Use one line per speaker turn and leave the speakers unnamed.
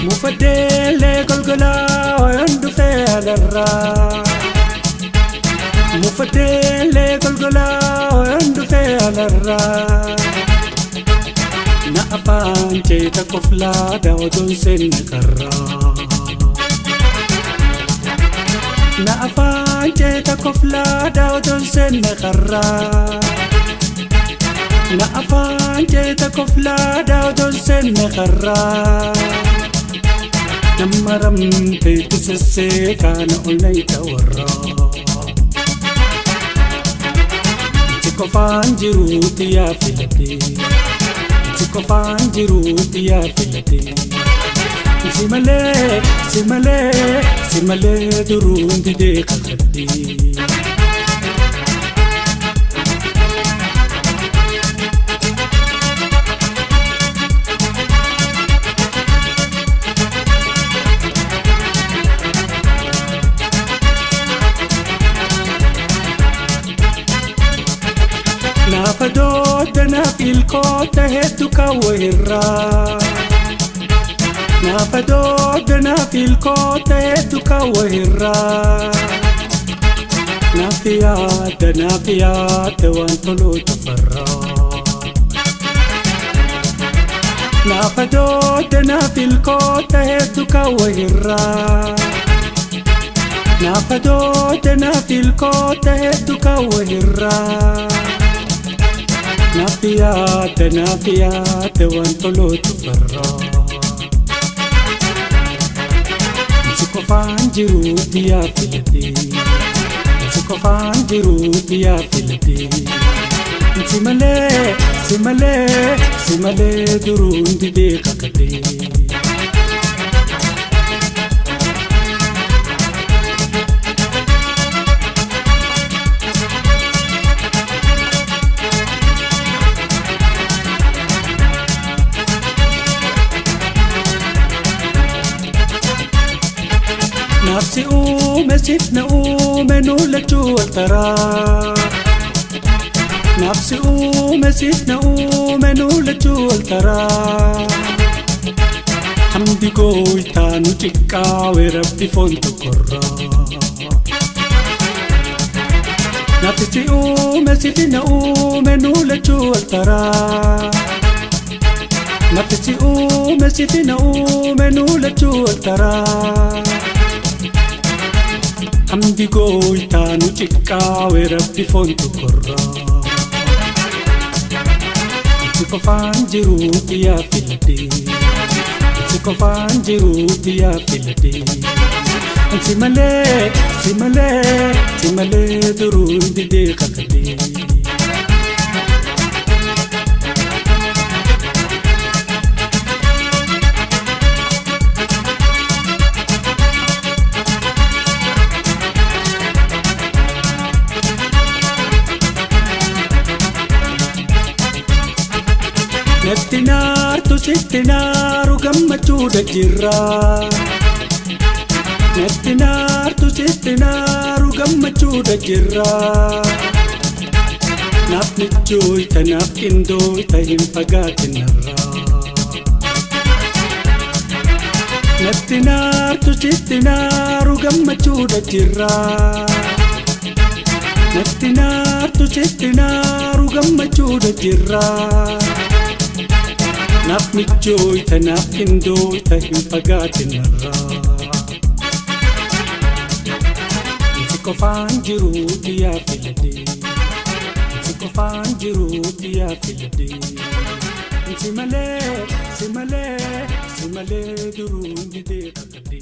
Mufadele golgola oyandu fe alarra Mufadele golgola oyandu fe alarra Na afaan ceeta koflaa daawwadoon seenna karraa Na afaan ceeta koflaa daawwadoon seenna karraa Na afaan ceeta koflaa daawwadoon seenna karraa Namaramte tusesse kana olnaita warra Sikofaan jiruuti yaa filate Sikofaan jiruuti yaa filate Simalee simalee simalee duruun didee kakadde Naafadoota naaf ilkoota hedduu kaawwa irraa Naafadoota naaf ilkoota hedduu kaawwa irraa Naaf yaada waan toloota farraa Naafadoota naaf ilkoota hedduu kaawwa irraa Naafadoota naaf ilkoota hedduu kaawwa irraa Naaf yaada waan toloota farraa Sikofaan jiruuti yaa filate Sikofaan jiruuti yaa filate Simalee simalee simalee duruun didee kakate Nafsi uume sifna uume nu lachuu wal taraa Nafsi uume sifna uume nu lachuu wal taraa Hamdi gooytaa nu xiqqaawe rabbi foon tokkorraa Nafsi uume sifna uume nu lachuu wal taraa Nafsi uume sifna uume nu lachuu wal taraa Hamdi gooytaa nu xiqqaawe rabbi foon tokkorraa Sikofaan jiruuti yaa filate Sikofaan jiruuti yaa filate Simalee simalee simalee duruun didee kakate Natti naartu sitti naaru gammachuudha jirra Natti naartu sitti naaru gammachuudha jirra Naaf michooyta naaf qindooyta hin fagaatinarraa Natti naartu sitti naaru gammachuudha jirra Natti naartu sitti naaru gammachuudha jirra Naaf michooyta naaf qindooyta hin fagaatinarraa Sikofaan jiruuti yaa filate Sikofaan jiruuti yaa filate Simalee simalee simalee duruun didee kakate.